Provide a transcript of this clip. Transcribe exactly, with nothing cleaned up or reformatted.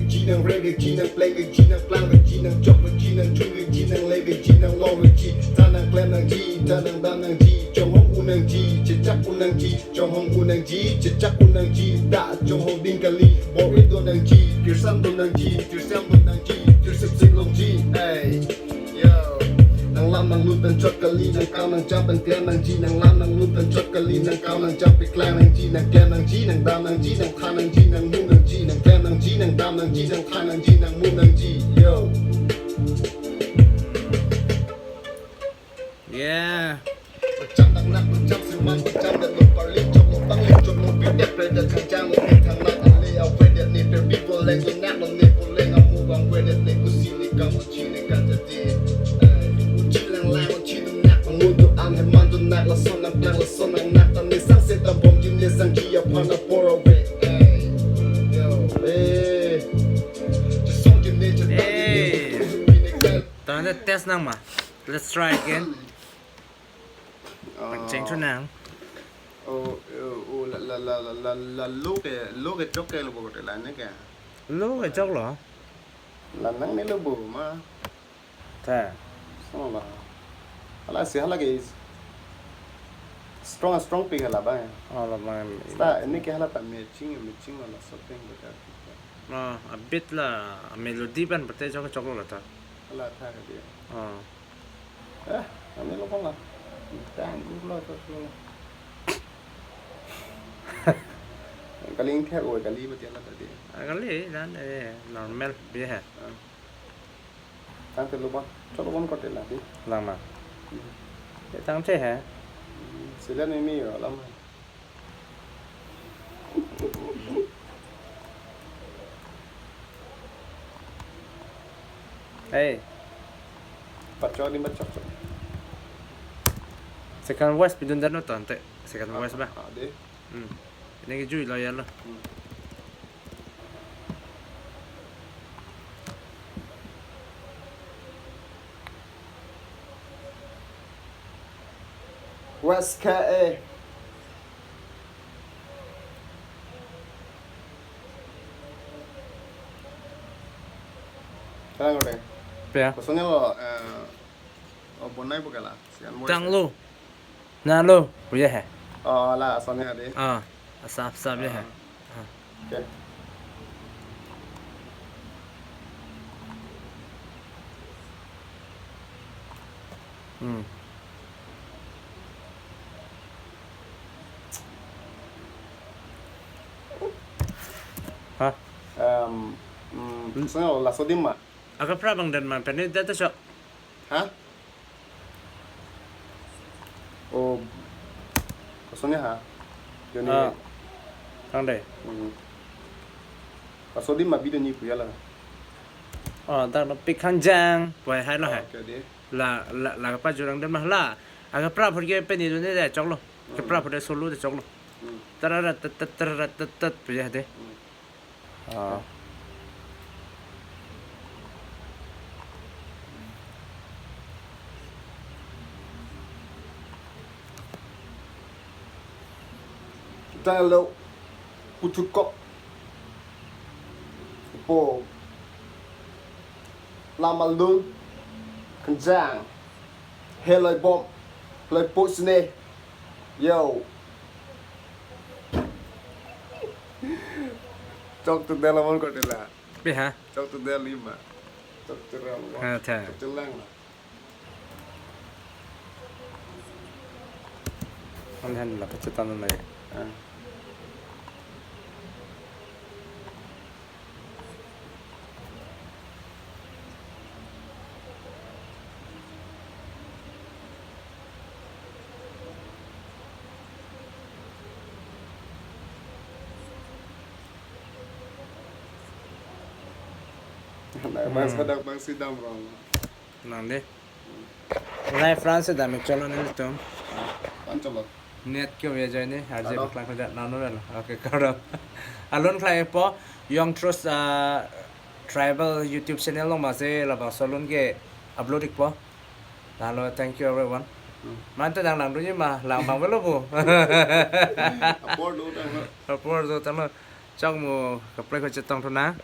Ji nang revek ji nang plengvek ji nang plangvek ji nang chokvek ji nang chunvek ji nang levek ji nang lorvek ji, ta nang klem nangji, ta nang dam nangji, chonghong un nangji, chechak un nangji, chonghong un nangji, chechak un nangji, ta chonghong ding kali, bor-i do nangji, tirsam do nangji, tirsam do nangji, tirsip sing longji. Hey. Yo. Nang lam nang lut pen chot kali, nang kam nang jam pen klem nangji, nang lam nang lut pen chot kali, nang kam nang jam pen klem nangji, nang klem nangji, nang dam nangji, nang than nangji, nang mum nangji, nang klem nangji, nang dam nangji, nang than nangji, nang mum nangji. Yo. Yeah. Pacham nang nak, pacham seman, pacham det lo parli, chok lo pangli, chok lo pidet, predet, khangjang lo, ne thang nak, ale, awe det, ne perbi, boleng lo nak, lo ne boleng, amu bang, we det, ne kusi, ne kam, uchi, ne kan, jadi. Eh, uchi lang lang, uchi dum nak, amu do am, heman do nak, lason nang plang, lason nang nak, tam ne sang se tam bom, jim ne sang ji, aphan apor awe. Eh, yo, eh. Jesong jim ne, jetang jim ne, Eh. Utu jim ne, kal. Tangte test nang ma. Let's try again. Ah. Pacheng chu nang. Oh, oh, oh, la, la, lo ke, lo ke chok ke lo bo ke la ne ke. Lo ke chok lo? La nang ne lo bo ma. Ta. Song la. Hala si hala ke is strong, strong pik hala ba. Oh, la ba. Ta, ini ke hala ta matching, matching wala shopping ba ta. Ah, a bit la, a melody pen pate chok chok lo ta. Hala ta ke dia. Ah. Eh, ani lo pon la. Tang gu lo to lo. Kali ingthek oi kali mati ala tadi. Ah, kali dan, eh, normal biasa. Ah. Tangte lo pon, chot lo pon korte la di. Lang ma. Hmm. Eh, tangte he. Hmm, sila ni mi yo lama. Hey. Pachok di pachok. Second voice pidun dan no tangte. Second voice ba. Ah, de. Hmm. Ini ke jui lo ya lo. Hmm. West K A. Tang ore. Pia. Kosonnya lo, eh, oh, bonai bukan lah. Sian mo. Tang lo. Na lo, puya hai. Oh, la, asonnya ade. Ah, asap asap ya hai. Ah. Ah. Oke. Hmm. Hah? Em, hmm, Hmm. Asonnya laso adim ma? Aga pra bang dan ma, pene data shop. Hah? Oh, kosonnya ha? Joni. Ah. Tangte. Hmm. Laso adim ma bidun ni puya la. Oh, tang no pikhan jang, puai hai lo hai. Oke de. La, la, la kapa jurang dan ma la. Aga pra phur ke pene dun de chok lo. Ke pra phur de solo de chok lo. Hmm. Tarara tat tat tarara tat tat puya de. Hmm. Ah. Kita lo putukok po lamalun kenjang heloi bom loi pusne. Yo. Chok tu dela mon ko dela. Pi ha? Chok tu dela lima. Chok tu ram. Ha, tha. Chok tu lang la. Han han la pachatan na. Ha. Bang Hmm. Sadak bang sidam rong. Nang de. Lai France dam cholo nelitum. Pan cholo. Net ke we jai ne, arje Ano? Paklang kajat nanu rel. Oke, karo. Alun klai po, Young Trust, ah, Tribal YouTube channel along mase labangso alun ke upload ik po. Lalo, thank you everyone. Hmm. Mante dang lang dunji ma, lang bang velo bu. Apor do tang lo. Apor do tang lo. Chok mo, kaprek ko chetong thu na.